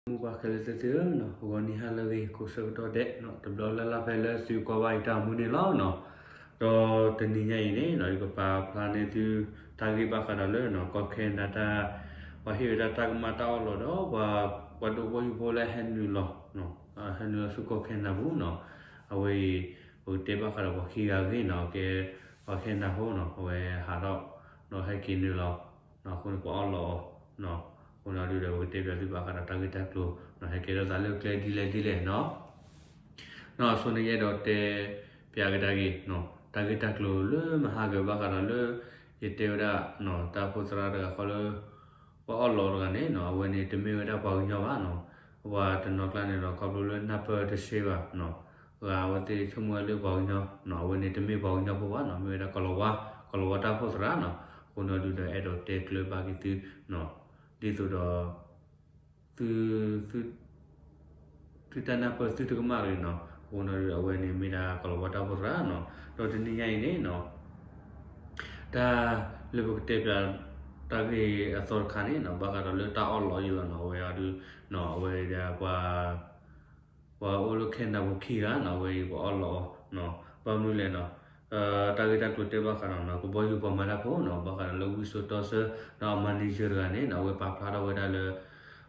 ဒီပုၢ်ဝဲၢ်မိၢ်ပၢ်ခဲလၢာ်သ့ၣ်ဧၢ, ဂီၤနံၤဟါလၢအဂ့ၤ ကိးဆၢကတီၢ်ဒဲး တဘျီလၢ်လၢ်ဖဲလၢသုကွၢ်ဘၣ်ယတၢ်ဂီၤမူန့ၣ်လီၤ. ဒီးတနံၤညါအံၤန့ၣ် ယကပာ်ဖျါန့ၢ်သု တၢ်ဂ့ၢ်ဘၣ်ဃးဒီးလၢ ကီၢ်ခဲနဒၤတၢ် ပှၤဟ့ၣ်ဝဲဒၣ်တၢ်ကမၣ်တၢ်အီၣ်လီးဒီး ပှၤဒိးဘီယူၤဖိလၢဟဲနုာ်လီၤ ဟဲနုာ်လီၤဆူကီၢ်ခဲနဒၤပူၤန့ၣ်, အဝဲအံၤ ပကတဲဘၣ်ဃးဒီးပှၤခံဂၤအဂ့ၢ်န့ၣ်, ကဲ ပှၤခဲနဒၤဖိန့ၣ် အဝဲဟးထီၣ် ဒီးဟဲက့ၤနုာ်လီၤ အဃိန့ၣ် ပှၤအီၣ်လီးအီၤ အဃိန့ၣ်ဒုးဒီး ပကတဲပၠးသုဘၣ်ဃးဒီးတၢ်ဂ့ၢ်တၢ်ကျိၤ ဟဲကဲထီၣ်သးလၢကျဲဒ်လဲၣ်ဒ်လဲၣ်န့ၣ်, အဆိန့ၣ် ယအဲၣ်ဒိးတဲပၠးကဒါက့ၤ တၢ်ဂ့ၢ်တၢ်ကျိၤလၢမဟါကဘၣ်ဃးဒီးလၢ ယတဲဝဲဒၣ် တၢ်အိၣ်ဖှိၣ်သရၣ်တဂၤဃီလၢ ပှၤအီၣ်လီးအီၤတဂၤန့ၣ် အဝဲန့ၣ်တမ့ၢ်ဝဲဒၣ်ပှၤကညီဘၣ်န့ၣ်, ပှၤတနီၤကျါန့ၣ်ဒီး ခီဖျိလၢနၢ်ပၢၢ်တသ့ဘၣ် အဝဲသ့ၣ်ဆိကမိၣ်ဝဲလၢပှၤကညီ အဝဲန့ၣ်တမ့ၢ်ပှၤကညီဖိဘၣ်န့ၣ်, မ့ၢ်ဝဲဒၣ်ကီၤလၤဝါ, ကီၤလၤဝါတၢ်အိၣ်ဖှိၣ်သရၣ်န့ၣ်, အဃိန့ၣ်ဒုးဒီး အဲၣ်ဒိးတဲကျၢၤဘၣ်က့ၤသု ဒ်သိးဒီး သု သု သုတၢ်နၢ်ပၢၢ်သုတကမၣ်တဂ့ၤန့ၣ်, အဃိန့ၣ်ဒုး အဝဲန့ၣ်မ့ၢ်ဒၣ်ကီၤလၤဝါတၢ်အိၣ်ဖှိၣ်သရၣ်န့ၣ်, ဒီးတနံၤညါအံၤန့ၣ် တၢ်လၢပကတဲပၠး တၢ်ဂ့ၢ်အသီတခါန့ၣ် ဘၣ်ဃးဒီးလၢတၢ်အီၣ်လီးအီၤလီၤန့ၣ်, အဝဲအီၤဒုး အဝဲဒၣ်ပှၤ ပှၤအိၣ်လၢခဲနဒၤပူၤခံဂၤန့ၣ် အဝဲအံၤပှၤအီၣ်လီးအီၤ ဘၣ်မနုၤလဲၣ်န့ၣ်, တၢ်ဂ့ၢ်တၢ်ကျိၤတဲဘၣ်ဃးဒီး ကဘီယူၤပှၤမၤတၢ်ဖိန့ၣ်, ဘၣ်ဃးဒီးလၢဝံစိာ်တီဆၢ ဒီးအမၤန့ၢ်ယၢၤတဂၤန့ၣ် အဝဲပာ်ဖျါထီၣ်ဝဲဒၣ်လၢ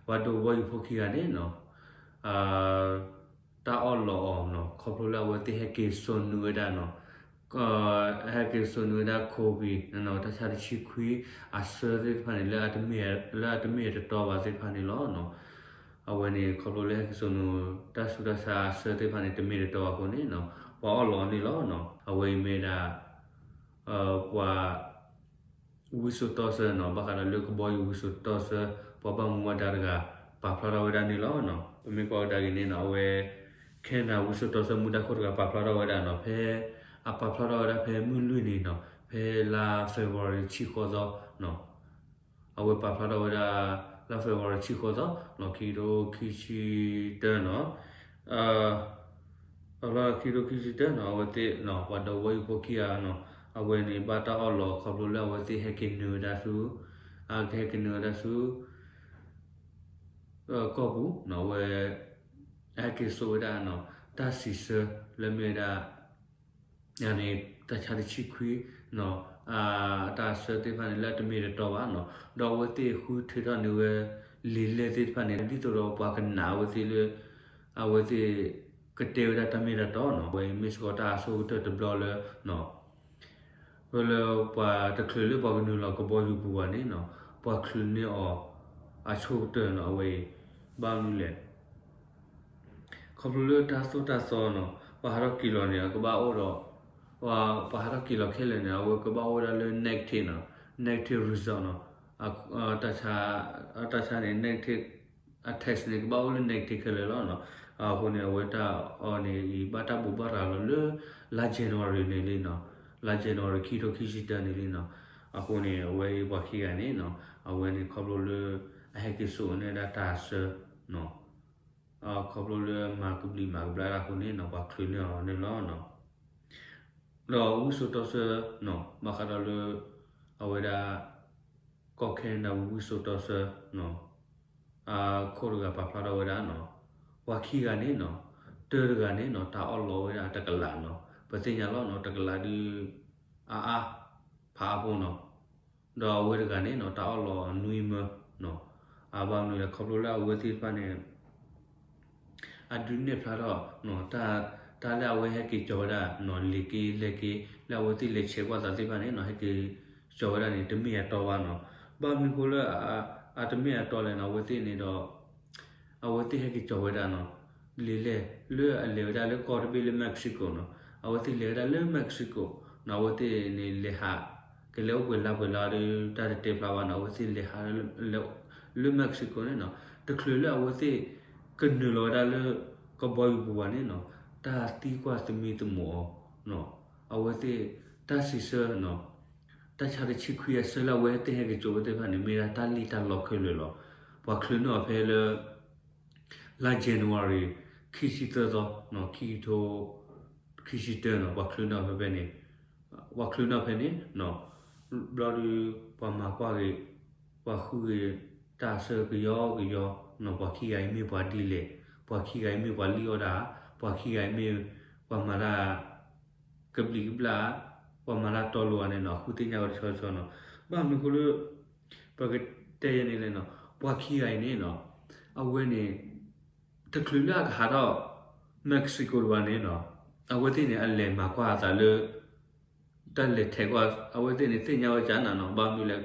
ပှၤဒိးဘီယူၤဖိခံဂၤန့ၣ် တၢ်အီၣ်လီးအီၤန့ၣ် ခီဖျိလၢအဝဲသ့ၣ်ဟဲက့ၤစိာ်နုာ်ဝဲဒၣ်န့ၣ်, ဟဲက့ၤစိာ်နုာ်ဝဲဒၣ် COVID တၢ်ဆါတဆံခွံ အဆၢသ့ၣ်တဖၣ်န့ၣ် လၢအတမ့ၢ်အတတီဘၣ်သ့ၣ်တဖၣ်န့ၣ်လီၤ. အဝဲန့ၣ် ခီဖျိလၢဟဲက့ၤစိာ်နုာ် တၢ်ဆူးတၢ်ဆါအဆၢသ့ၣ်တဖၣ်န့ၣ် တမ့ၢ်တတီအဃိန့ၣ် ပှၤအီၣ်လီးအီၤန့ၣ်လီၤ. အဝဲအံၤမ့ၢ်ဒၣ် ပှၤ ဝံစိာ်တီဆၢန့ၣ် ဘၣ်ဃးဒီးလၢကဘီယူၤဝံစိာ်တီဆၢ ပှၤဘၣ်မူဘၣ်ဒါတဂၤ ပာ်ဖျါထီၣ်ဝဲဒၣ်န့ၣ်လီၤ. ပမ့ၢ်ကွၢ်ကဒါက့ၤန့ၣ် အဝဲ ခဲနဒၤဝံစိာ်တီဆၢမူဒါခိၣ်တဂၤ ပာ်ဖျါထီၣ်ဝဲဒၣ်န့ၣ် ဖဲ အပာ်ဖျါထီၣ်ဝဲဒၣ်ဖဲမုၢ်လွံၢ်နံၤန့ၣ် ဖဲလါ February တဆံဃိးသီ အဝဲပာ်ဖျါထီၣ်ဝဲဒၣ် လါ February တဆံဃိးသီ ခံကထိခံဆံတၢန့ၣ် အလီၢ်ခံကထိခံဆံတၢန့ၣ် အဝဲသ့ၣ် ပှၤဒိးဘီယူၤဖိခံဂၤန့ၣ် အဝဲန့ၣ်ဘၣ်တၢ်အီၣ်လီးခီဖျိလၢအဝဲသ့ၣ်ဟဲက့ၤနုာ်ဝဲဒၣ်ဆူ ကဟဲက့ၤနုာ်ဝဲဒၣ်ဆူ ကီၢ်ပူၤန့ၣ် အဝဲ ဟဲက့ၤစိာ်ဝဲဒၣ်န့ၣ် တၢ်စံးဆၢလၢမ့ၢ်ဝဲဒၣ် န့ၣ် တၢ်ဆါတဆံခွံ အတၢ်ဆၢသ့ၣ်တဖၣ်န့ၣ် လၢအတမ့ၢ်တတီဘၣ်န့ၣ် ဒီးအဝဲသ့ၣ်ဃုထၢထီၣ်န့ၢ်ဝဲ လံာ်လဲၢ်သ့ၣ်တဖၣ်န့ၣ် ဒ်သိးဒီးပှၤကနၣ်အဝဲသ့ၣ်လၢ အဝဲသ့ၣ်ကတဲဝဲဒၣ်တၢ်မ့ၢ်တၢ်တီန့ၣ် အဝဲအံၤမ့ၢ်စ့ၢ်ကီးတၢ်အဆိကတၢၢ်တဘျီလၢ ဝဲလၢပှၤတချုးလၢပှၤကနုာ်လီၤကဘီယူၤပူၤဘၣ်န့ၣ် ပှၤချုးန့ၢ်အီၤအဆိကတၢၢ်န့ၣ် အဝဲအံၤ ဘၣ်မနုၤလဲၣ် ခီဖျိလၢတၢ်သိၣ်တၢ်သီန့ၣ် ပှၤဟးထီၣ်က့ၤလီၤန့ၣ် အကဘၣ်အိၣ်ဒီး ပှၤဟးထီၣ်က့ၤလီၤခဲလၢာ်န့ၣ် အဝဲကဘၣ်အိၣ်ဝဲဒၣ်လၢ negative န့ၣ် negative result န့ၣ် တၢ်ဆါန့ၣ် negative အ test န့ၣ် ကဘၣ်အိၣ်လၢ negative ခဲလၢာ်လီၤ. အဃိန့ၣ် အဝဲတၢ်အီၣ်န့ၣ်အံၤ ဘၣ်တၢ်ဘိးဘၣ်ရၤလီၤလၢ လါ January န့ၣ်လံန့ၣ် လါ January ခံကထိခံဆံတၢန့ၣ်လံန့ၣ် အဃိန့ၣ် အဝဲအံၤပှၤခံဂၤန့ၣ် အဝဲန့ၣ်ခီဖျိလၢ အဟဲက့ၤစိာ်န့ၢ်ဒၣ်တၢ်ဆၢ ခီဖျိလၢမၤကဘျံးမၤကဘျၣ်တၢ်အဃိန့ၣ် ပှၤချုးန့ၢ်အီၤန့ၣ်လီၤ. ဒီးဝံစိာ်တီဆၢ ဘၣ်ဃးဒီးလၢ အဝဲဒၣ် ကီၢ်ခဲနဒၤဝံစိာ်တီဆၢ ခိၣ်တဂၤပာ်ဖျါထီၣ်ဝဲဒၣ်န့ၣ် ပှၤခံဂၤန့ၣ် တၢတဂၤန့ၣ် တၢ်အီၣ်လီးဝဲဒၣ်တကလးန့ၣ် ပသ့ၣ်ညါလီၤန့ၣ် တကလးဒုး အါအါ ဖးအါဖိန့ၣ် ဒီးအဝဲတဂၤန့ၣ် တၢ်အီၣ်လီးနွံမၢ အဘၣ်မနုၤလဲၣ် ခီဖျိလၢအဝဲသ့ၣ်တဖၣ်န့ၣ် အဒုးနဲၣ်ဖျါထီၣ် တၢ်လၢအဝဲဟဲက့ၤကၠီၤဝဲဒၣ် လံာ်က့လဲၢ်က့ လၢအဝဲသ့ၣ်လဲၤဆဲးကွၢ်သးသ့ၣ်တဖၣ်န့ၣ် ဟဲက့ၤကၠီၤဝဲဒၣ်န့ၣ် တမ့ၢ်အတီဘၣ်န့ၣ် ဘၣ်မနုၤဃိလၢ အတမ့ၢ်အတီလဲၣ်န့ၣ် အဝဲသ့ၣ်န့ၣ်ဒီး အဝဲသ့ၣ်ဟဲက့ၤကၠီၤဝဲဒၣ်န့ၣ် လံာ်လဲၢ် လၢအလဲၤဝဲဒၣ်လၢကီၢ်တဘ့ၣ်လၢ Mexico န့ၣ် အဝဲသ့ၣ်လဲၤဝဲဒၣ်လၢ Mexico န့ၣ် အဝဲသ့ၣ်န့ၣ်လဲၤဟး ကလဲၤအိၣ်ပှဲၤလါပှဲၤလါဒီး တၢ်တတဲဖျါဘၣ်န့ၣ် အဝဲသ့ၣ်လဲၤဟးလၢ လၢ Mexico န့ၣ် တချုးလၢအဝဲသ့ၣ် ကနုာ်လီၤဝဲဒၣ်လၢ ကဘီယူၤပူၤဘၣ်န့ၣ် တၢ်သံကွၢ်သမံသမိးအီၤ အဝဲသ့ၣ် တၢ်စံးဆၢ တၢ်ဆါတဆံခွံအဆၢလၢအဝဲသ့ၣ်ဟဲက့ၤကၠီၤဝဲသ့ၣ်တဖၣ်န့ၣ် မ့ၢ်ဒၣ်တၢ်လံၣ်တၢ်လီခဲလၢာ်လီၤ. ပှၤချုးန့ၢ်အီၤဖဲလၢ လါ January ခံဆံသၢသီ ခံကထိ ခံဆံတၢန့ၣ် ပှၤချုးန့ၢ်အီၤဖဲဖဲန့ၣ် ပှၤချုးန့ၢ်အီၤဖဲန့ၣ် ဘျီဒုး ပှၤမၤကွၢ်ဂ့ၤ ပှၤဃုဂ့ၤ တၢ်ဆၢကယီကယီ ပှၤခံဂၤအံၤမ့ၢ်ပှၤဒ်လဲၣ်, ပှၤခံဂၤအံၤမ့ၢ်ပှၤလံၣ်အီၣ်တၢ်, ပှၤခံဂၤအံၤမ့ၢ်ပှၤမၤတၢ် ကဘျံးကဘျၣ်, ပှၤမၤတၢ်တီလိၤဧါန့ၣ်နီၤ အဃုသ့ၣ်ညါဝဲတဆီဆီနီၤ. ဘၣ်မနုၤအဃိလၢ ပကတဲယဲန့ၣ်လဲၣ်နီၤ, ပှၤခံဂၤအံၤန့ၣ်နီၤ အဝဲန့ၣ် တချုးလၢအကဟးထီၣ် Mexico တဘၣ်န့ၣ်နီၤ အဝဲသ့ၣ်န့ၣ် အလဲၤမၤကွၢ်အသးလၢ တၢ်လဲၤထဲးကွၢ် အဝဲသ့ၣ်န့ၣ် သ့ၣ်ညါဝဲကနၤနီၤ ဘၣ်မနုၤလဲၣ်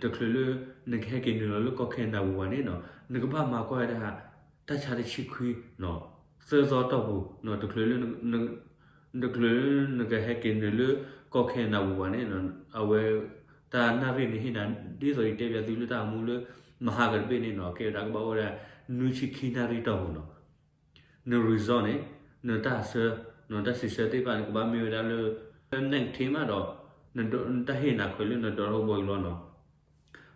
တချုးလၢ နကဟဲက့ၤနုာ်လီၤလၢကီၢ် Canada ပူၤဘၣ်န့ၣ်နီၤ နကဘၣ်မၤကွၢ်ဝဲဒၣ် တၢ်ဆါတဆံခွံ သၢသီတီၢ်ပူၤ တချုးလၢ တချုးလၢနကဟဲက့ၤနုာ်လၢကီၢ် Canada ပူၤဘၣ်န့ၣ်နီၤ အဝဲ တၢ်နၣ်ရံၣ်န့ၣ်ဟ့ၣ်နၤ ဒ်သိးယတဲပၠးသုလၢတၢ်အိၣ်မူလၢ မဟါကတဘ့ၣ်န့ၣ်နီၤ ကဲဝဲဒၣ်ကဘၣ်အိၣ်ဝဲဒၣ် နွံဆံခံနၣ်ရံၣ်တီၢ်ပူၤနီၤ န result န့ၣ် နတၢ်ဆၢ နတၢ်စံးဆၢသ့ၣ်တဖၣ်န့ၣ် ကဘၣ်မ့ၢ်ဝဲဒၣ်လၢ negative မးဒီး နတၢ်ဟ့ၣ်နၤခွဲးလၢနဒိးထီၣ်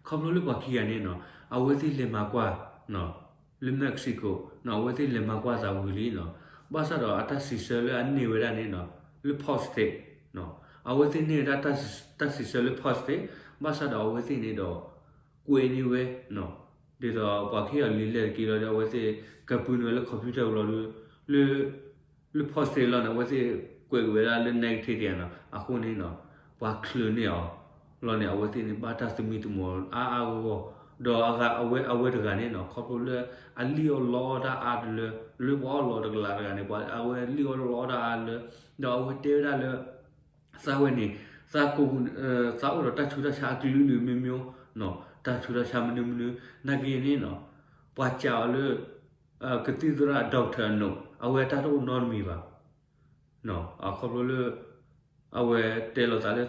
ကဘီယူၤလီၤနီၤ. ခီဖျိလၢပှၤခံဂၤန့ၣ်နီၤ အဝဲသ့ၣ်လဲၤမၤကွၢ် လၢ Mexico နီၤ အဝဲသ့ၣ်လဲၤမၤကွၢ်သးဝံၤလံနီၤ ဘၣ်ဆၣ်ဒီးအတၢ်စံးဆၢလၢအန့ၢ်ဝဲဒၣ်န့ၣ်နီၤ လၢ positive နီၤ အဝဲသ့ၣ်န့ၢ်ဝဲဒၣ် တၢ်စံးဆၢလၢ positive ဘၣ်ဆၣ်ဒီးအဝဲသ့ၣ်န့ၣ်ဒီး ကွဲးန့ၢ်ဝဲ ဒ်သိးပှၤကဟ့ၣ်အီၤလံာ်လဲၢ်တက့ၢ်လီၤဒီး အဝဲသ့ၣ်ကပၢနုာ်ဝဲလၢ computer ပူၤလီၤဒီး လၢ လၢ positive လီၤန့ၣ် အဝဲသ့ၣ်ကွဲးက့ၤဝဲဒၣ်လၢ negative တဂၤနီၤ အဃိန့ၣ်နီၤ ပှၤချုးန့ၢ်အီၤလီၤန့ၣ် အဝဲသ့ၣ်န့ၣ် ဘၣ်တၢ်သမံသမိးအါအါဂီၢ်ဂီၢ် ဒီးအဝဲအဝဲတဂၤန့ၣ်နီၤ ခီဖျိလၢအလံၣ်အီၣ်လီအီၣ်တၢ်အါတလၢ လၢပှၤအီၣ်လီၤတကလးတဂၤန့ၣ် ပှၤအဝဲလံၣ်အီၣ်လီအီၣ်တၢ်အါတလၢ ဒီးအဝဲတဲဝဲဒၣ်လၢ သးဝဲန့ၣ် သးကိး သးအိၣ်ဒီးတၢ်ဆူးတၢ်ဆါအကလုာ်ကလုာ်မ့ၢ်မ့ၢ်နီၤ တၢ်ဆူးတၢ်ဆါမနုၤမနုၤ နာ်က့န့ၣ်နီၤ ပှၤစံးအီၤလၢ ကသံၣ်သရၣ် doctor အနိး အဝဲအတၢ်တအိၣ်နီတမံၤဘၣ် အခီဖျိလၢ အဝဲတဲလိာ်သးလၢ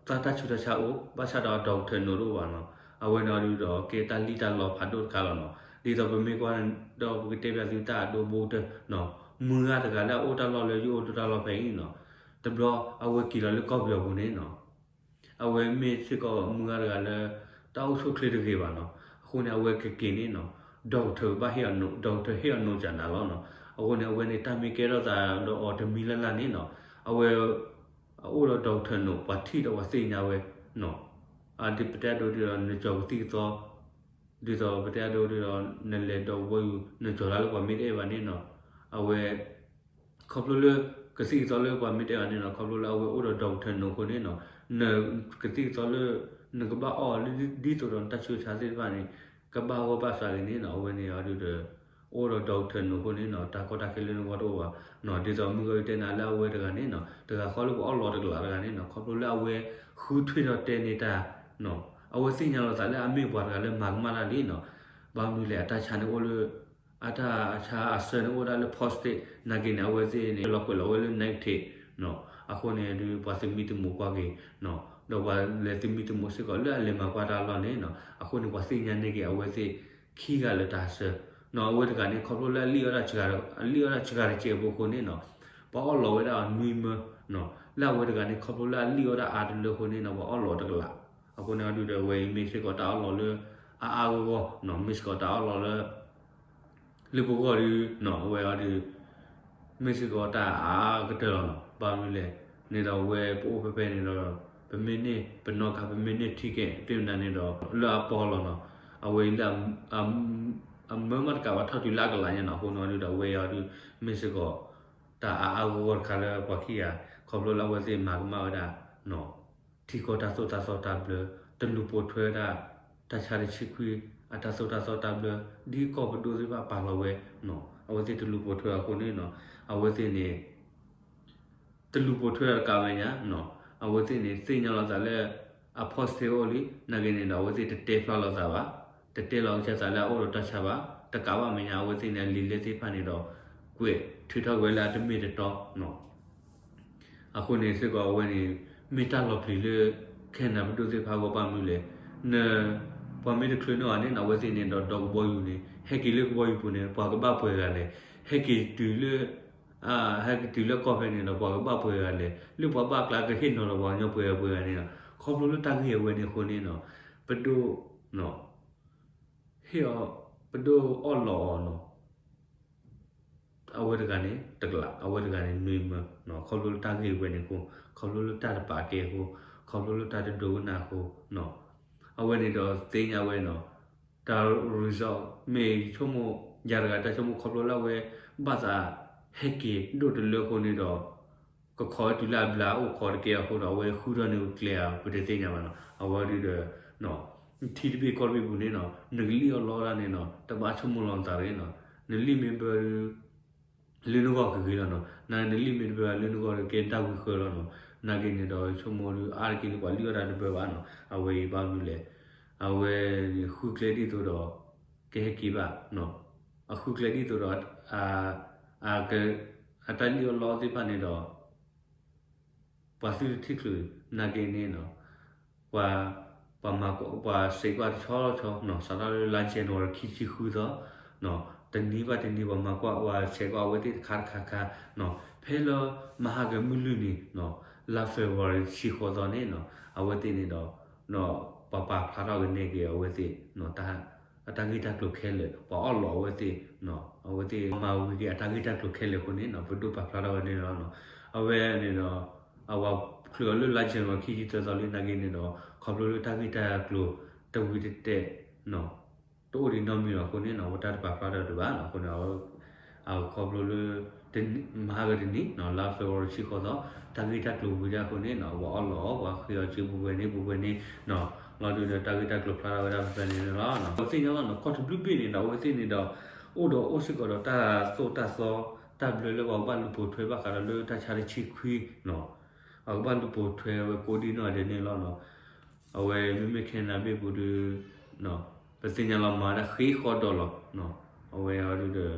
သးတၢ်ဆူးတၢ်ဆါအိၣ် ဘၣ်ဆၣ်ဒီး doctor အနိးတအိၣ်ဘၣ်နီၤ အဝဲန့ၣ်အီၤဒုးဒီး ကဲတၢ်လံၣ်တၢ်လီဖးဒိၣ်တခါလီၤနီၤ ဒ်သိးပမ့ၢ်ကွၢ်ဒီးပကတဲပၠးသုတၢ်အဒိဘိတၢၢ်နီၤ မုၢ်ဂၤတဂၤလၢအအိၣ်တၢ်လီၢ်လၢယအိၣ်တၢ်လီၢ်ဖဲအံၤနီၤ တဘျီအဝဲက့ၤလီၤလၢကီၢ်ပယီၤပူၤန့ၣ်နီၤ အဝဲမ့ၢ်စ့ၢ်ကီးမုၢ်ဂၤတဂၤလၢ တၢ်အိၣ်ဆူၣ်အိၣ်ချ့တဂ့ၤဘၣ်နီၤ အဃိန့ၣ် အဝဲကက့ၤန့ၣ်နီၤ doctor ဘၣ်ဟ့ၣ်အီၤ doctor ဟ့ၣ်အီၤနိးကနၤလီၤနီၤ အဃိန့ၣ် အဝဲန့ၣ် တၢ်မ့ၢ်ကဲထီၣ်သးဒီးအီၤတမံၤလၢ်လၢ်န့ၣ်နီၤ အဝဲ အအိၣ်ဒီး doctor နိး ပှၤထံၣ်ဒီးပှၤသ့ၣ်ညါဝဲနီၤ အဒ်ပတဲအဒိဒ်ဒီး နကၠီၤကသံၣ်ကသီ ဒ်သိးပတဲအဒိဒ်ဒီး နလဲၤဒိးကဘီယူၤ နကၠီၤတၢ်လၢပှၤမ့ၢ်တအဲၣ်ဘၣ်န့ၣ်နီၤ အဝဲ ခီဖျိလၢ ကသံၣ်ကသီလၢပှၤမ့ၢ်တအဲၣ်ဘၣ်န့ၣ်နီၤ ခီဖျိလၢအဝဲအိၣ်ဒီး doctor နိးအဃိန့ၣ်နီၤ နကသံၣ်ကသီလၢ နကဘၣ်အီၣ်လၢဒ်သိးဒီးနတၢ်ဆူးတၢ်ဆါသ့ၣ်တဖၣ်န့ၣ် ကဘၣ်ဂီၢ်ဘၣ်စးဂ့ၤန့ၣ်နီၤ အဝဲန့ၣ်အီၤဒုးဒီး အိၣ်ဒီး doctor နိးအဃိန့ၣ်နီၤ တၢ်ကီတၢ်ခဲလၢနဂီၢ်တအိၣ်ဘၣ်နီၤ ဒ်သိးမုၢ်ဂီၤယတဲနၤလၢအဝဲတဂၤန့ၣ်နီၤ တဂၤဃီလၢပှၤအီၣ်လီၤတကလးတဂၤန့ၣ်နီၤ ခီဖျိလၢအဝဲ ဃုထွံၣ်ထီၣ်တဲန့ၢ်တၢ်နီၤ အဝဲသ့ၣ်ညါလီၤသးလၢအမ့ၢ်ပှၤတဂၤလၢမၤကမၣ်တၢ်လံနီၤ ဘၣ်မနုၤလဲၣ် အတၢ်ဆါန့ၣ်အိၣ်လၢ အတၢ်ဆါအဆၢန့ၣ်အိၣ်ဒၣ်လၢ positive နာ်က့န့ၣ် အဝဲသ့ၣ်န့ၣ် လီၤကွဲးလီၤဝဲလၢ negative နီၤ အဃိန့ၣ်ဒုး ပှၤသမံသမိးကွၢ်က့ၤနီၤ ဒီးပှၤလဲၤသမံသမိးစ့ၢ်ကီးလၢအလဲၤမၤကွၢ်တၢ်လီၢ်န့ၣ်နီၤ အဃိန့ၣ် ပှၤသ့ၣ်ညါန့ၢ်က့ၤအဝဲသ့ၣ်ခံဂၤလၢတၢ်ဆၢနီၤ အဝဲတဂၤန့ၣ် ခီဖျိလၢအလံၣ်အီၣ်တၢ် အလံၣ်အီၣ်တၢ်ဆှးတစဲးဖိအဃိန့ၣ်နီၤ ပှၤအီၣ်လီၤဝဲဒၣ်အီၤနွံမၢနီၤ လၢအဝဲတဂၤန့ၣ် ခီဖျိလၢအလံၣ်အီၣ်တၢ်အါတလၢအဃိန့ၣ်နီၤ ပှၤအီၣ်လီၤတကလး အဃိန့ၣ်အီၤဒုးဒီး အဝဲအံၤမ့ၢ်စ့ၢ်ကီးတၢ်အီၣ်လီၤလၢ အါအါဂီၢ်ဂီၢ်နီၤ မ့ၢ်စ့ၢ်ကီးတၢ်အီၣ်လီၤလၢ လၢပဂီၢ်ဒုးနီၤ အဝဲအီၤဒုး မ့ၢ်စ့ၢ်ကီးတၢ်အါအါကတၢၢ်လီၤနီၤ ဘၣ်မနုၤလဲၣ်န့ၣ်ဒီး အဝဲပအိၣ်ဖဲဖဲန့ၣ်ဒီး ပမ့ၢ်န့ၢ်ပနီၢ်ကါ ပမ့ၢ်န့ၢ်ထံကဲသ့ၣ်မနုၤန့ၣ်ဒီး လၢအပီလီၤနီၤ အဝဲအံၤလၢ အမၢမးတကးဘၣ်ထီၣ်တုၤလၢအကလးညါနီၤ အဃိန့ၣ်အီၤဒုးဒီး အဝဲအံၤအီၤဒုး မ့ၢ်စ့ၢ်ကီး တၢ်အါအါဂီၢ်ဂီၢ်တခါလၢပှၤခံဂၤ ခီဖျိလၢအဝဲသ့ၣ်မၤကမၣ်ဝဲဒၣ်နီၤ ထံကီၢ်တၢ်သိၣ်တၢ်သီတၢ်ဘျၢ တလူၤပိာ်ထွဲဝဲဒၣ် တၢ်ဆါတဆံခွံ အတၢ်သိၣ်တၢ်သီတၢ်ဘျၢ ဒ်ကီၢ်ပဒိၣ်သ့ၣ်တဖၣ်ပာ်လီၤဝဲနီၤ အဝဲသ့ၣ်တလူၤပိာ်ထွဲအဃိန့ၣ်နီၤ အဝဲသ့ၣ်န့ၣ် တလူၤပိာ်ထွဲအီၤတကးဘၣ်ညါနီၤ အဝဲသ့ၣ်န့ၣ် သ့ၣ်ညါလီၤသးလၢ အ positive အိၣ်လံ နာ်က့န့ၣ်ဒီး အဝဲသ့ၣ်တတဲဖျါလီၤသးဘၣ် တတဲလီၤကစၢ်သးလၢအအိၣ်ဒီးတၢ်ဆါဘၣ် တကးဘၣ်မဲာ်ညါ အဝဲသ့ၣ်န့ၣ် အလံာ်လဲၢ်သ့ၣ်တဖၣ်န့ၣ်ဒီး ကွဲးထုးထီၣ်ကွံာ်ဝဲလၢအတမ့ၢ်တတီနီၤ အဃိန့ၣ်စ့ၢ်ကီးအဝဲန့ၣ် မ့ၢ်တၢ်လီၤပျံၤလၢ ခဲနဒၤပဒိၣ်သ့ၣ်တဖၣ်အဂီၢ် ဘၣ်မနုၤလဲၣ် န ပှၤမ့ၢ်တချုးန့ၢ်အီၤန့ၣ်နီၤ အဝဲသ့ၣ်န့ၣ်ဒီး ဒိးကဘီယူၤန့ၣ် ဟဲက့ၤလၢကဘီယူၤပူၤန့ၣ် ပှၤကဘၣ်ပှဲၤဂၤလဲၣ် ဟဲက့ၤတုၤလၢ ဟဲက့ၤတုၤလၢကီၢ်ဖဲန့ၣ်ဒီး ပှၤကဘၣ်ပှဲၤဂၤလဲၣ် လၢပှၤဘၣ်ကျါကဟ့ၣ်နီၤဒီးပှၤကညီပှဲၤဂၤပှဲၤဂၤန့ၣ်နီၤ ခီဖျိလၢတၢ်ဂ့ၢ်အဝဲန့ၣ်အဃိန့ၣ်နီၤ ပဒိၣ် ဟ့ၣ်အီၤ ပဒိၣ်အီၣ်လီၤအီၤနီၤ အဝဲတဂၤန့ၣ် တကလး အဝဲတဂၤန့ၣ် နွံမၢ ခီဖျိလၢတၢ်ဂ့ၢ်ဝဲန့ၣ်အဃိ ခီဖျိလၢတၢ်တပာ်ကဲအဃိ ခီဖျိလၢတၢ်တဒိကနၣ်အဃိ အဝဲန့ၣ်ဒီးသ့ၣ်ညါဝဲနီၤ တၢ် result မ့ၢ်ဆိကမိၣ် ယၤတဂၤတၢ်ဆိကမိၣ်ခီဖျိလၢအဝဲ ဘၣ်သးဟဲက့ၤဒိၣ်တလၢအဃိန့ၣ်ဒီး ကခိးဝဲတုၤလၢအဘျါအိၣ်ခိးတကဲအဃိဒီး အဝဲဃုထီၣ်န့ၢ်ကျဲဧါ ပတသ့ၣ်ညါဘၣ်နီၤ. အဝဲဒုးဒီး ထံတဘ့ၣ်ကီၢ်တဘ့ၣ်ပူၤန့ၣ်နီၤ နကလံၣ်အီၣ်လီအီၣ်ဒၣ်န့ၣ်နီၤ တဘၣ်ဆိကမိၣ်လီၤနသးတဂ့ၤနီၤ. နလံၣ်မ့ၢ်ဘၢ လၢနဂီၢ်ကဂ့ၤလီၤနီၤ. နလံၣ်မ့ၢ်တဘၢလၢနဂီၢ်ဒီးကဲတၢ်ဝံဃၢလီၤနီၤ. နာ်က့န့ၣ်ဒီး ဆိကမိၣ်ဒုးအါတက့ၢ်လၢပှၤလံၣ်အီၣ်တၢ်တဘၢဘၣ်နီၤ. အဝဲအံၤဘၣ်မနုၤလဲၣ်. အဝဲန့ၣ်ဃုကျဲဒ်သိးဒီး ကဟဲက့ၤဘၣ်နီၤ. အဃုကျဲဒ်သိးဒီး အတၢ်လံၣ်အီၣ်လီအီၣ်သ့ၣ်တဖၣ်န့ၣ်ဒီး ပှၤသုတထံၣ်ချုးနာ်က့န့ၣ်နီၤ, ပှၤ ပှၤမၤကွၢ် ပှၤစဲးကွၢ်တဆီဆီနီၤ, စးထီၣ်လၢလါ January ခံဆံဃုသီ, တနံၤဘၣ်တနံၤ ပှၤမၤကွၢ် ပှၤစဲးကွၢ်အဝဲသ့ၣ်တခါတခါခါနီၤ, ဖဲလၢမဟါကမုၢ်လွံၢ်နံၤနီၤ, လါ February တဆံဃိးသီန့ၣ်နီၤ, အဝဲသ့ၣ်န့ၣ်ဒီး ပှၤပာ်ဖျါထီၣ်ကနဲက့ၤအဝဲသ့ၣ် အတၢ်ဂ့ၢ်တၢ်ကျိၤခဲလၢာ်, ပှၤအီၣ်လီးအဝဲသ့ၣ်, အဝဲသ့ၣ်မၤဝံၤက့ၤအတၢ်ဂ့ၢ်တၢ်ကျိၤခဲလၢာ်အဃိန့ၣ်နီၤ, ပဒိၣ်ပာ်ဖျါထီၣ်ဝဲန့ၣ်လီၤနီၤ. အဝဲန့ၣ်ဒီး အဝဲချုးအီၤလၢလါ January ခံဆံသၢသီလံနာ်က့န့ၣ်ဒီး ခီဖျိလၢတၢ်ဂ့ၢ်တၢ်ကျိၤတဝံၤတတဲာ်နီၤ, တအိၣ်ဒံးနီတမံၤလီၤအဃိန့ၣ်နီၤ, အဝဲတၢ်တပာ်ဖျါထီၣ်ဒံးဘၣ်နီၤ. အဃိန့ၣ် ခီဖျိလၢ မဟါကတနံၤနီၤ, လါ February တဆံဃိးသီ, တၢ်ဂ့ၢ်တၢ်ကျိၤဝံၤဒၣ်အဃိန့ၣ်နီၤ, ပှၤအီၣ်လီး ပှၤဃ့အီၤစုပူၤပှဲၤန့ၣ် ပူၤပှဲၤန့ၣ်နီၤ, လီၤဒုးဒီးတၢ်ဂ့ၢ်တၢ်ကျိၤဖျါထီၣ်ဝဲဒၣ်ဖဲဖဲန့ၣ်လီၤ. ပသ့ၣ်ညါလီၤနီၤ, ကီၢ်တဘျုးဘ့ၣ်န့ၣ်ဒီး အဝဲသ့ၣ်န့ၣ်ဒီး အိၣ်ဒီးအိၣ်စ့ၢ်ကီးဒီးတၢ်သိၣ်တၢ်သီ တၢ်ဘျၢလၢပှၤကဘၣ်လူၤပိာ်ထွဲဘၣ်ဃးဒီးလၢတၢ်ဆါတဆံခွံနီၤ, ပှၤကဘၣ်လူၤပိာ်ထွဲဝဲကိးဒံနီၢ်ဂၤဒဲးန့ၣ်လီၤနီၤ. အဝဲမ့မ့ၢ် Canada ဘ့ၣ်ပူၤဒီး ပသ့ၣ်ညါလီၤမၤဝဲဒၣ်ဃ့ဃီဒီးလီၤ. အဝဲအီၤဒုးဒီး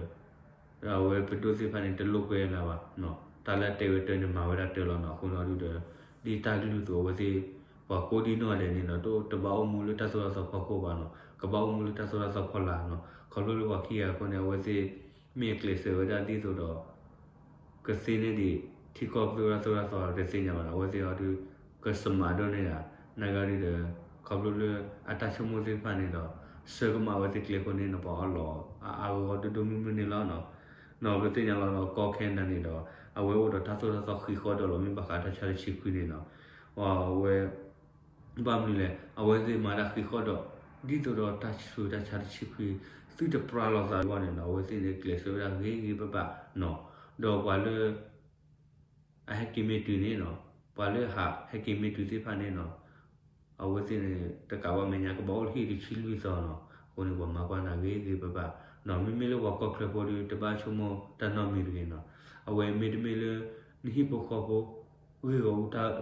အဝဲပဒိၣ်သ့ၣ်တဖၣ်န့ၣ် တလိာ်ကွဲလၢၤဘၣ်နီၤ, တၢ်လၢတဲဝဲတၢ်န့ၣ်မၤဝဲဒၣ်တၢ်လီၤနီၤ. အဃိန့ၣ်အီၤဒုးဒီး ဒ်တၢ်ကလုၢ်အသိးအဝဲသ့ၣ် ပှၤကိးဒံနီၢ်ဂၤဒဲးန့ၣ်နီၤ, တဘၣ်အိၣ်မူလၢတၢ်သိၣ်တၢ်သီဖီခိၣ်ဘၣ်နီၤ, ကဘၣ်အိၣ်မူလၢတၢ်သိၣ်တၢ်သီဖီလာ်နီၤ. ခီဖျိလၢပှၤခံဂၤအဃိန့ၣ် အဝဲသ့ၣ် မ့ၢ်ကျဲးစၢးဝဲဒၣ်ဒ်သိးဒီး ကသ့န့ၢ်ဒံး ထံကီၢ်ပသူဝဲဒၣ်သိၣ်တၢ်သီတသ့ၣ်ညါဘၣ်နီၤ, အဝဲသ့ၣ်အီၤဒုး ကစမးဒိၣ်န့ၢ်ဒၣ် နာ်က့ဒုးဒီး ခီဖျိလၢအတၢ်ဆိကမိၣ်သ့ၣ်တဖၣ်န့ၣ်ဒီး ဆၢကမၣ်ဝဲသ့ၣ်ကျဲအဃိန့ၣ်နီၤ, ပှၤအီၣ်လီးအါအါဂီၢ်ဂီၢ်ဒိၣ်ဒိၣ်မုၢ်မုၢ်န့ၣ်လီၤနီၤ. နီၤပသ့ၣ်ညါလီၤနီၤ, ကီၢ် Canada န့ၣ်ဒီး အဝဲအိၣ်ဒီးတၢ်သိၣ်တၢ်သီဃ့ဃီဒီးလီၤ, မ့ၢ်ဘၣ်ဃးတၢ်ဆါတဆံခွံန့ၣ်နီၤ, အဝဲ ဘၣ်မနုၤလဲၣ်, အဝဲသ့ၣ်မၤဒၣ်ဃ့ဃီဒီး ဒ်သိးဒီးတၢ်ဆူးတၢ်ဆါတဆံခွံ သုတပြၢလိာ်သးအဂီၢ်န့ၣ်နီၤ, အဝဲသ့ၣ်န့ၣ်ကျဲးစၢးဝဲဒၣ်ဂ့ၤဂ့ၤဘၣ်ဘၣ်နီၤ, ဒီးပှၤလၢ အဟဲက့ၤမ့ၢ်တုၤန့ၣ်နီၤ, ပှၤလၢဟးဟဲက့ၤမ့ၢ်တုၤသ့ၣ်တဖၣ်န့ၣ်နီၤ, အဝဲသ့ၣ်န့ၣ် တကးဘၣ်မဲာ်ညါ ကဘၣ်အိၣ်လၢဟံၣ်တဆံလွံၢ်သီနီၤ, အဃိန့ၣ် ပှၤမၤကွၢ်နၤဂ့ၤဂ့ၤဘၣ်ဘၣ်နီၤ, မ့မ့ၢ်လၢပှၤကီၢ်ချၢဖိဒီး တဘၣ်ဆိကမိၣ်တၢ်နီတမံၤတဂ့ၤနီၤ, အဝဲမ့တမ့ၢ်လၢ နဟံၣ်ဖိဃီဖိ ဂ့ၢ်ဂီၢ်အူတၢ်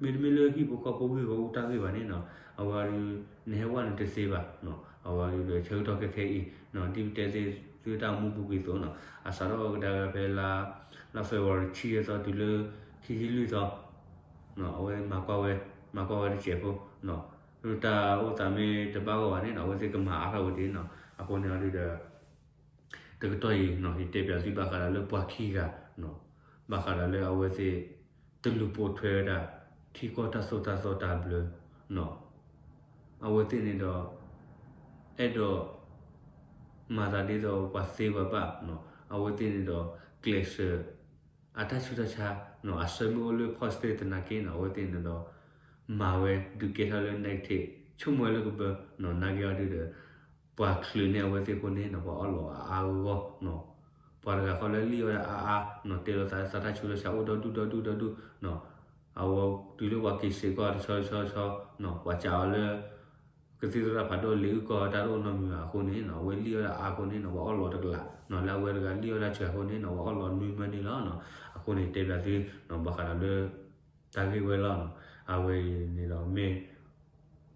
မ့တမ့ၢ်လၢဟံၣ်ဖိဃီဖိဂ့ၢ်ဂီၢ်အူတၢ်ဂ့ၢ်ဘၣ်န့ၣ်နီၤ, အဝဲဒုး နဟဲဝဲနတသ့ဘၣ်နီၤ, အဝဲဒုးဒီးဆၢကတီၢ်ခဲခဲအံၤနီၤ, ဒ်ပတဲသ့ၣ်သုတၢ်အိၣ်မူပူၤကွံာ်အသိးနီၤ, အစးထီၣ်ကဒါက့ၤဖဲလါ လါ February တဆံယဲၢ်သီတုၤလၢ ခံဆံလွံၢ်သီ အဝဲမၤကွၢ်ဝဲ မၤကွၢ်ဝဲတစဲးဖိနီၤ, တၢ်အိၣ်သးမ့ၢ်တဘၣ်ဂီၢ်ဘၣ်န့ၣ်နီၤ, အဝဲသ့ၣ်ကမၤအါထီၣ်ဝဲဒၣ်နီၤ, အဃိန့ၣ်အီၤဒုးဒီး တကတီၢ်အံၤနီၤ, ယတဲပၠးသုဘၣ်ဃးဒီးလၢပှၤခံဂၤနီၤ, ဘၣ်ဃးဒီးလၢအဝဲသ့ၣ် တလူၤပိာ်ထွဲဝဲဒၣ် ထံကီၢ်တၢ်သိၣ်တၢ်သီတၢ်ဘျၢနီၤ, အဝဲသ့ၣ်န့ၣ်ဒီး အဲၣ်ဒိး မၤသးဒ်သိးပှၤသ့ပှၤဘၣ်နီၤ, အဝဲသ့ၣ်န့ၣ်ဒီး ကျဲးစၢး အတၢ်ဆူးတၢ်ဆါနီၤ, အဆၢမ့ၢ်အိၣ်လၢ positive သနာ်က့နီၤ, အဝဲသ့ၣ်န့ၣ်ဒီး မၤဝဲဒုးကဲထီၣ်လၢ negative ဆိကမိၣ်ဝဲလၢကဘၢနီၤ, နာ်က့အီၤဒုးဒီး ပှၤချုးန့ၢ်အဝဲသ့ၣ်အဃိန့ၣ်နီၤ, ပှၤအီၣ်လီးအါအါဂီၢ်ဂီၢ်နီၤ, ပှၤတဂၤဃီလၢလံၣ်အီၣ်ဝဲဒၣ်အါအါနီၤ, တဲလိာ်သးလၢသးတၢ်ဆူးတၢ်ဆါအိၣ်ဒီဒူၣ်ဒီဒူၣ်ဒီဒူၣ်နီၤ, အဝဲတုၤလၢပှၤက့ၤစဲးကွၢ်တဆီတဆီဆီနီၤ, ပှၤစံးအီၤလၢ ကသံၣ်သရၣ်ဖးဒိၣ်လ့ၤအုၣ်ကီၤတၢ်တအိၣ်နီတမံၤဘၣ်အဃိန့ၣ်နီၤ, အဝဲလံၣ်အီၣ်ဝဲဒၣ်အါအါအဃိန့ၣ်နီၤ, ပှၤအီၣ်လီးတကလးနီၤ, လၢအဝဲတဂၤလံၣ်အီၣ်ဝဲဒၣ်စှၤအဃိန့ၣ်နီၤ, ပှၤအီၣ်လီးနွံမၢန့ၣ်လီၤနီၤ, အဃိန့ၣ်တဲပၠးသုနီၤ, ဘၣ်ဃးဒီးလၢ တၢ်ဂ့ၢ်ဝဲလီၤနီၤ, အဝဲအံၤန့ၣ်ဒီးမ့ၢ်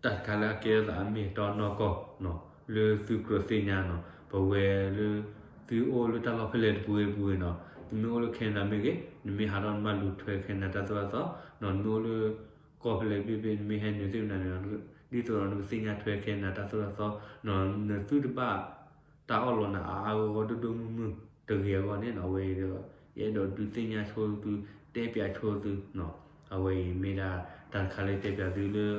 တၢ်တခါလၢအကဲထီၣ်သးအမ့ၢ်အတီနီၢ်ကီၢ်နီၤ, လၢသုကြၢးသ့ၣ်ညါနီၤ, ပဝဲလၢ သုအိၣ်လၢတၢ်လီၢ်ဖဲလဲၣ်တပူၤဂ့ၤတပူၤဂ့ၤနီၤ, နမ့ၢ်အိၣ်လၢ Canada မ့ၢ်ဂ့ၤ, နမ့ၢ်ဟးထီၣ်နဘၣ်လူၤထွဲ Canada တၢ်သိၣ်တၢ်သီနီၤ, နမ့ၢ်အိၣ်လၢ ကီၢ်ဖဲလဲၣ်တဘ့ၣ်ဘ့ၣ် နမ့ၢ်ဟဲနုာ်သ့ၣ်မနုၤန့ၣ်, ဒ်သိးဒီးနကသ့ၣ်ညါထွဲ Canada တၢ်သိၣ်တၢ်သီ, နသုတဘၣ် တၢ်အီၣ်လီးနၤအါအါဂီၢ်ဂီၢ်ဒိၣ်ဒိၣ်မုၢ်မုၢ်တဂ့ၤအဂီၢ်န့ၣ်နီၤ, အဝဲအံၤဒီး ယအဲၣ်ဒိးဒုးသ့ၣ်ညါဆိသု, တဲပၠးဆိသုနီၤ, အဝဲအံၤမ့ၢ်ဒၣ်တၢ်တခါလၢတဲပၠးသုလၢ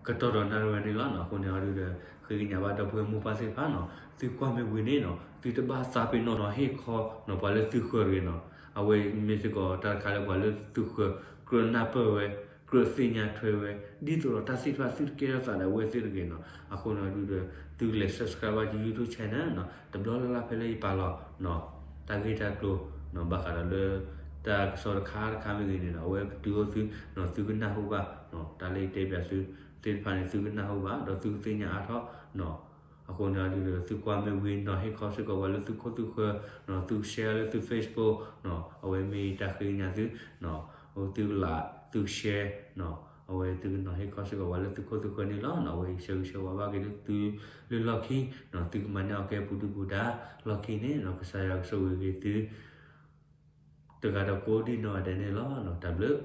ကတီၢ်ဒီးနၣ်ရံၣ်ဝဲန့ၣ်လီၤနီၤ, အဃိန့ၣ်အီၤဒုးဒီး ဃ့ကညးဘၣ်ဒီပုၢ်ဝဲၢ်မိၢ်ပၢ်သ့ၣ်တဖၣ်နီၤ, သုကွၢ်မ့ၢ်ဝံၤန့ၣ်နီၤ, သုတဘၣ်သးပ့ၤနီၣ်နီၤဟ့ၣ်ခီနီၤ, ပှၤလၢသုဃၢၤတဂ့ၤနီၤ, အဝဲမ့ၢ်စ့ၢ်ကီးတၢ်တခါလၢပှၤလၢသုဃၢၤ ကြၢးနၢ်ပၢၢ်ဝဲ သ့ၣ်ညါထွဲဝဲ ဒ်သိးဒီးတၢ်သ့ၣ်တဖၣ်သုတကဲထီၣ်သးဒီးအဝဲသ့ၣ်တဂ့ၤနီၤ. အဃိန့ၣ်ဒုဒီး သုကလဲၤ subscribe ဘၣ် YouTube channel နီၤ, တဘျီလၢ်လၢ်ဖဲလၢယပာ်လီၤ တၢ်ဂ့ၢ်တၢ်ကျိၤ ဘၣ်ဃးဒီးလၢ တၢ်ကစီၣ်တခါတခါမ့ၢ်ဂ့ၤန့ၣ်နီၤ, အဝဲကတုၤအိၣ်သု သုကနၢ်ဟူဘၣ် တၢ်လၢယတဲပၠးသုသ့ၣ်တဖၣ်န့ၣ် သုကနၢ်ဟူဘၣ် ဒီးသုကသ့ၣ်ညါအါထီၣ် အဃိန့ၣ်ဒုဒီး သုကွၢ်မ့ၢ်ဝံၤနီၤ ဟ့ၣ်ခီစ့ၢ်ကီးပှၤလၢသုခိၣ်သုဃၢၤ သုက share လၢသု Facebook နီၤ, အဝဲမ့ၢ်တၢ်ဃ့ကညးသု သုက like သုက share နီၤ, အဝဲသုကနီၤဟ့ၣ်ခီစ့ၢ်ကီးပှၤလၢသုခိၣ်သုဃၢၤန့ၣ်လီၤ. အဝဲယဆၢဂ့ၤဆၢဝါဘၣ်က့ၤသုလၢလီၢ်ခံနီၤ, သုကမၤန့ၢ်အီၣ်ကဲပူၤဒုၣ်ပူၤဒါလီၢ်ခံန့ၣ်နီၤ, ကစၢ်ယွၤကဆိၣ်ဂ့ၤက့ၤသု တဂၤဒီးကိးဒံနီၢ်ဂၤဒဲးန့ၣ်လီၤ. တၢ်ဘျုး